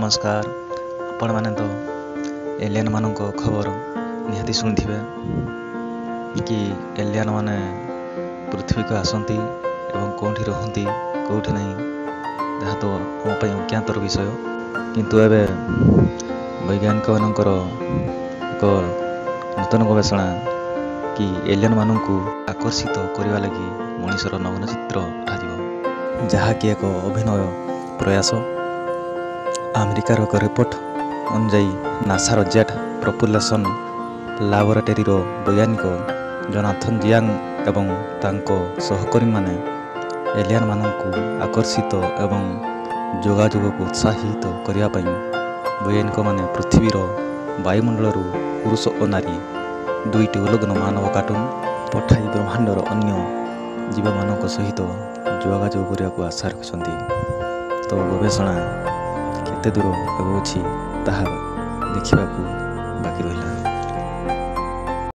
ନମସ୍କାର। ଆପଣମାନେ ତ ଏଲିଆନମାନଙ୍କ ଖବର ନିହାତି ଶୁଣିଥିବେ କି ଏଲିଆନ ମାନେ ପୃଥିବୀକୁ ଆସନ୍ତି ଏବଂ କେଉଁଠି ରୁହନ୍ତି, କେଉଁଠି ନାହିଁ, ଯାହା ତ ଆମ ପାଇଁ ଅଜ୍ଞାତର ବିଷୟ। କିନ୍ତୁ ଏବେ ବୈଜ୍ଞାନିକମାନଙ୍କର ଏକ ନୂତନ ଗବେଷଣା କି ଏଲିଆନମାନଙ୍କୁ ଆକର୍ଷିତ କରିବା ଲାଗି ମଣିଷର ନଗ୍ନ ଚିତ୍ର ପଠାଯିବ, ଯାହାକି ଏକ ଅଭିନବ ପ୍ରୟାସ। ଆମେରିକାର ଏକ ରିପୋର୍ଟ ଅନୁଯାୟୀ ନାସାର ଜେଟ୍ ପ୍ରପୁଲେସନ୍ ଲାବୋରେଟୋରୀର ବୈଜ୍ଞାନିକ ଜୋନାଥନ୍ ଜିଆଙ୍ଗ ଏବଂ ତାଙ୍କ ସହକର୍ମୀମାନେ ଏଲିଆନମାନଙ୍କୁ ଆକର୍ଷିତ ଏବଂ ଯୋଗାଯୋଗକୁ ଉତ୍ସାହିତ କରିବା ପାଇଁ ବୈଜ୍ଞାନିକମାନେ ପୃଥିବୀର ବାୟୁମଣ୍ଡଳରୁ ପୁରୁଷ ଓ ନାରୀ ଦୁଇଟି ଉଲଗ୍ନ ମାନବ କାର୍ଟୁନ୍ ପଠାଇ ବ୍ରହ୍ମାଣ୍ଡର ଅନ୍ୟ ଜୀବମାନଙ୍କ ସହିତ ଯୋଗାଯୋଗ କରିବାକୁ ଆଶା ରଖିଛନ୍ତି। ତ ଗବେଷଣା କେତେ ଦୂର ହେଉଅଛି, ତାହା ଦେଖିବାକୁ ବାକି ରହିଲା।